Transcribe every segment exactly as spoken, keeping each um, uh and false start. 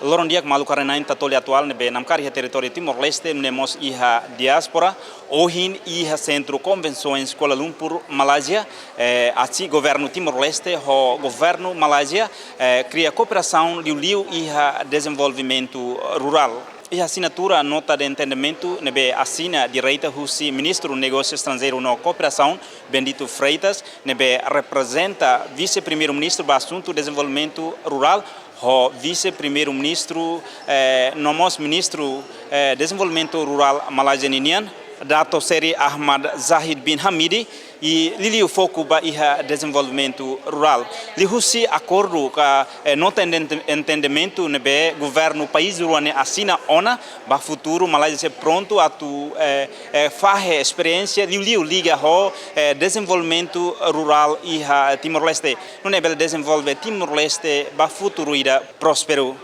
Loron di'ak maluk rona-na'in Tatoli Atuál ne'ebé namkari iha territóriu Timor-Leste, nune'e mós iha diáspora, ohin iha Sentru Konvensoens Kuala Lumpur, Malázia, eh, asi governu Timor-Leste ho governu Malázia, eh, kria kooperasaun liuliu iha dezenvolvimentu rurál. Iha asinatura nota de entendimentu ne'ebé asina direta husi Ministru Negósiu Estranjeiru no Kooperasaun, Bendito Freitas, ne'ebé reprezenta Vise-Primeiru-Ministru ba asuntu dezenvolvimentu rurál, ho Vise-Primeiru-Ministru, eh, no mós Ministru, eh, Dezenvolvimentu Rurál Malázia ninian, Dato Seri Ahmad Zahid bin Hamidi, i liuliu foku ba iha dezenvolvimentu rurál. Liuhusi akordu ka, eh, nota enten-, entendimentu ne'ebé governu país rua ne'e asina ona, ba futuru Malázia sei prontu atu, eh, eh, fahe esperiénsia liuliu liga ho, eh, dezenvolvimentu rurál iha Timor-Leste. Nune'e bele dezenvolve Timor-Leste ba futuru ida prósperu.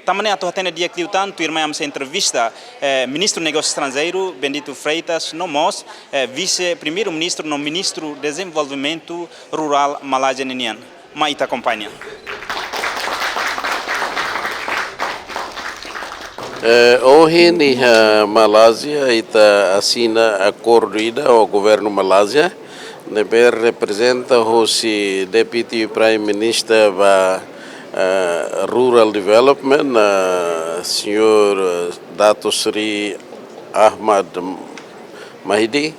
Tanba ne'e atu hatene di'ak liután, tuirmai ami sei entrevista, eh, Ministru Negósiu Estranjeiru, Bendito Freitas, no mós, eh, Vise-Primeiru-Ministru no Ministru Dezenvolvimentu Rurál Malázia ninian. Mai ita akompaña. Eh, ohin iha Malázia ita asina akordu ida ho governu Malázia, ne'ebé reprezenta hosi Deputy Prime Minister ba, eh, Rural Development, eh, señór, eh, Dato Seri Ahmad Mahdi,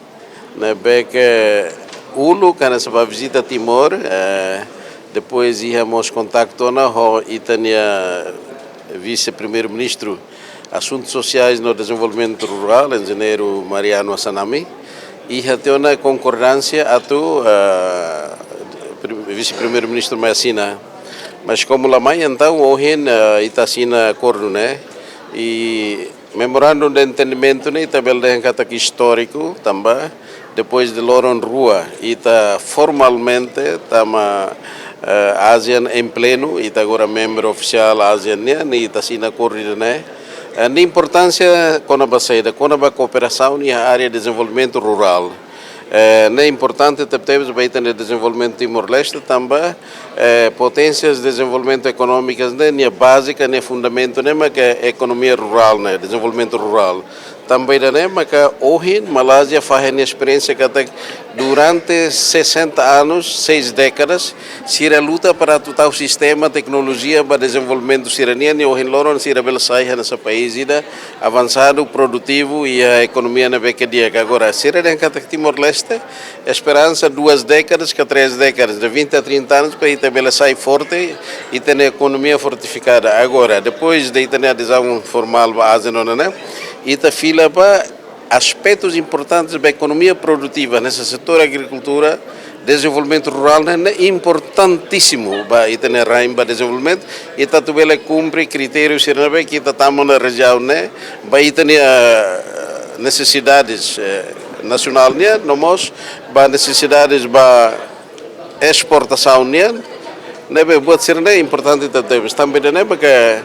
ne'ebé ke uluk hanesan bá vizita Timor, eh, depois iha mós kontaktu ona ho ita-nia Vise-Primeiru-Ministru Asuntus Sosiais no Dezenvolvimentu Rurál, Enjeñeiru Mariano Assanami, iha tiha ona konkordánsia atu, eh, pri-, Vise-Primeiru-Ministru mai asina. Mas komu la mai, entaun ohin, eh, ita asina akordu ne'e, i memorandu de entendimentu ne'e ita bele dehan katak istóriku, tanba depois de loron rua ita formalmente tama, eh, ASEAN em pleno, ita agora membru ofisiál ASEAN nian, i ita asina akordu ida-ne'e. Eh, nia importánsia kona-ba saida, kona-ba kooperasaun iha área dezenvolvimentu rurál. Eh, ne'e importante tebetebes ba ita-nia dezenvolvimentu Timor-Leste, tanba, eh, poténsias dezenvolvimentu ekonómikas ne'e, nia báze ka nia fundamentu ne'e maka ekonomia rurál ne'e, dezenvolvimentu rurál. Tanba ida-ne'e maka ohin Malázia fahe nia esperiénsia katak durante sessenta anos, seis décadas, sira luta para atu tau sistema, teknolojia ba dezenvolvimentu sira-nian, i ohin loron sira bele sai hanesan país ida avansadu, produtivu, iha ekonomia ne'ebé ke di'ak. Agora, sira dehan katak Timor-Leste, esperansa duas décadas ka três décadas, de vinte a trinta anos, para ita bele sai forte, ita-nia ekonomia fortifikada. Agora, depois de ita-nia adezaun formál ba ASEAN ona ne'e, ita fila ba aspetus importantes ba ekonomia produtiva, hanesan setór agrikultura, dezenvolvimentu rurál ne'e, ne'e importantísimu ba ita-nia rain ba dezenvolvimentu, ita atu bele kumpre kritériu sira ne'ebé ke ita tama ona rejiaun ne'e, ba ita-nia, eh, nesesidades, eh, nasionál nian, no mós ba nesesidades ba esportasaun nian, ne'ebé buat sira-ne'e importante tebetebes. Tanba ida-ne'e maka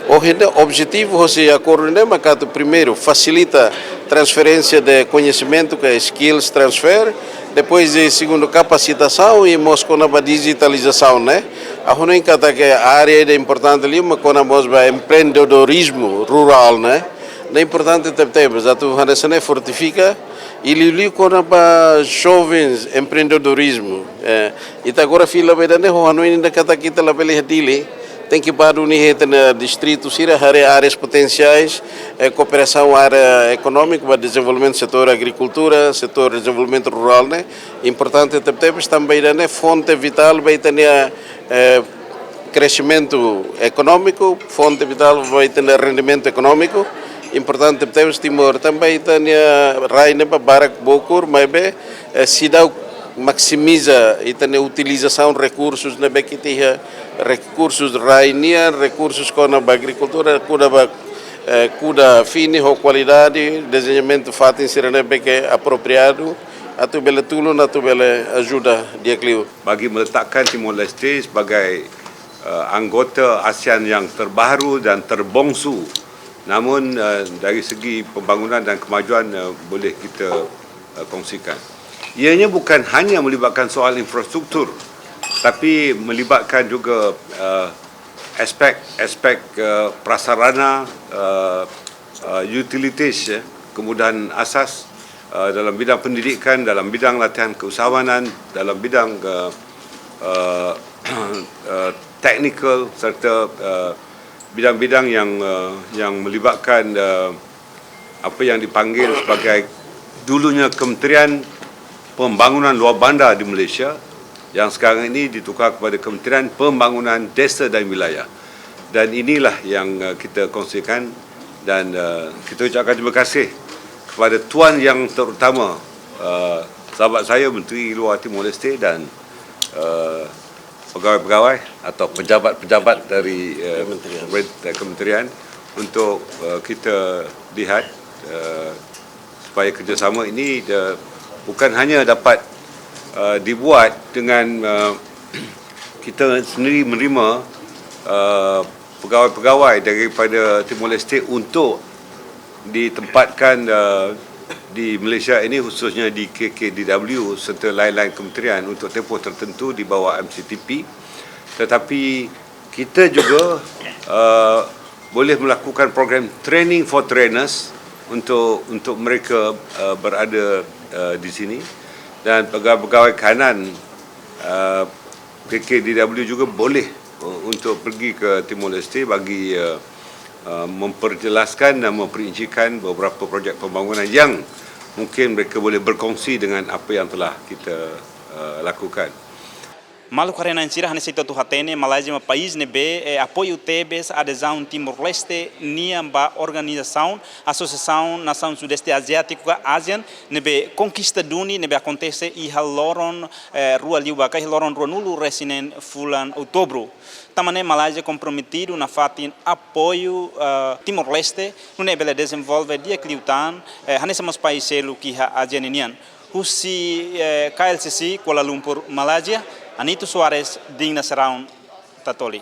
ohin ne'e objetivu hosi akordu ne'e maka atu primeiru fasilita transferénsia de koñesimentu ka skills transfer, depois de segundu kapasitasaun i mós kona-ba dijitalizasaun ne'e. Ha'u hanoin katak área ida importante liu mak kona mós ba empreendedorizmu rurál ne'e. Ne'e importante tebetebes, atu hanesan ne'e fortifika, i liuliu kona-ba jovens empreendedorizmu. Eh, ita agora fila ba ida-ne'e, ha'u hanoin ida katak ita labele iha Dili. Tenke ba duni iha ita-nia distritu sira, haree áreas potensiais, eh, kooperasaun área ekonómika ba dezenvolvimentu setór agrikultura, setór dezenvolvimentu rurál ne'e. Importante tebetebes, tanba ida-ne'e fonte vitál ba ita-nia, eh, kresimentu ekonómiku, fonte vitál ba ita-nia rendimentu ekonómiku. Importante tebes Timor, tanba ita-nia rai ne'e barak bokur, maibé, eh, seidauk maksimiza ita-nia utilizasaun rekursus ne'ebé ke ita iha, rekursus rai nian, rekursus kona-ba agrikultura, kuda ba, eh, kuda fini ho kualidade, dezenvolvimentu fatin sira ne'ebé ke apropriadu, atu bele tulun, atu bele ajuda di'ak liu. Bagi meletakkan Timor Leste sebagai, eh, anggota ASEAN yang terbaru dan terbongsu. Namun, eh, dari segi pembangunan dan kemajuan, eh, boleh kita, eh, kongsikan. Ianya bukan hanya melibatkan soal infrastruktur, tapi melibatkan juga, eh, aspek-aspek uh, prasarana, uh, uh, utilities, ya, kemudahan asas uh, dalam bidang pendidikan, dalam bidang latihan keusahawanan, dalam bidang uh, uh, uh, technical serta uh, bidang-bidang yang uh, yang melibatkan uh, apa yang dipanggil sebagai dulunya Kementerian Pembangunan Luar Bandar di Malaysia, yang sekarang ini ditukar kepada Kementerian Pembangunan Desa dan Wilayah. Dan inilah yang uh, kita kongsikan dan uh, kita ucapkan terima kasih kepada tuan yang terutama, uh, sahabat saya, Menteri Luar Timor Leste dan uh, pegawai-pegawai atau pejabat-pejabat dari uh, kementerian. Pemerintah kementerian untuk uh, kita lihat uh, supaya kerjasama ini uh, bukan hanya dapat uh, dibuat dengan uh, kita sendiri menerima uh, pegawai-pegawai daripada Timor Leste untuk ditempatkan uh, di Malaysia ini, khususnya di K K D W serta lain-lain kementerian untuk tempoh tertentu di bawah M C T P. Tetapi kita juga uh, boleh melakukan program training for trainers untuk untuk mereka uh, berada uh, di sini, dan pegawai-pegawai kanan uh, K K D W juga boleh uh, untuk pergi ke Timor Leste bagi uh, uh, memperjelaskan dan memperincikan beberapa projek pembangunan yang mungkin mereka boleh berkongsi dengan apa yang telah kita uh, lakukan. Maluk haree-na'in sira, hanesan ita hotu hatene, Malázia mak país ne'ebé eh, apoiu tebes adezaun Timor-Leste nian ba organizasaun Asosiasaun Nasaun Sudeste Aziátiku ka ASEAN ne'ebé konkista duni ne'ebé akontese iha loron eh, rua liubá ka iha loron ruanulu-resin-neen fulan Outubru. Tanba ne'e Malázia komprometidu nafatin apoiu eh, Timor-Leste nune'e bele dezenvolve di'ak liután eh, hanesan mós país seluk iha ASEAN nian. Husi eh, K L C C Kuala Lumpur, Malázia, Anito Soares, Digna Seraun, Tatoli.